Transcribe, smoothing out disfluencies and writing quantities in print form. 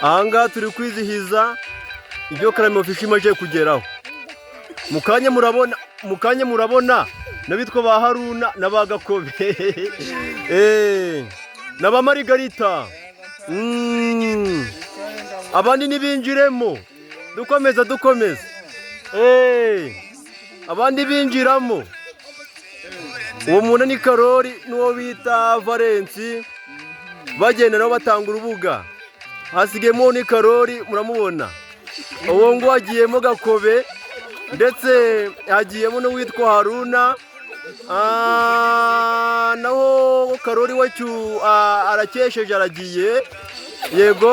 Ahangaha turi kwizihiza ibyo Karame Official imaze kugeraho. Mu kanya murabona, mu kanya murabona n'abitwa ba Haruna na ba Gakobe na ba Marigarita. Abandi ntibinjiremo, dukomeza dukomeza. Abandi binjiramo. Uwo muntu ni Karori n'uwo bita Valensi, bagenda nabo batanga urubuga. Hasigayemo ni Karori, muramubona. Uwo ngo hagiyemo Gakobe, ndetse hagiyemo n'uwitwa Haruna. Naho Karori we arakesheje, aragiye, yego.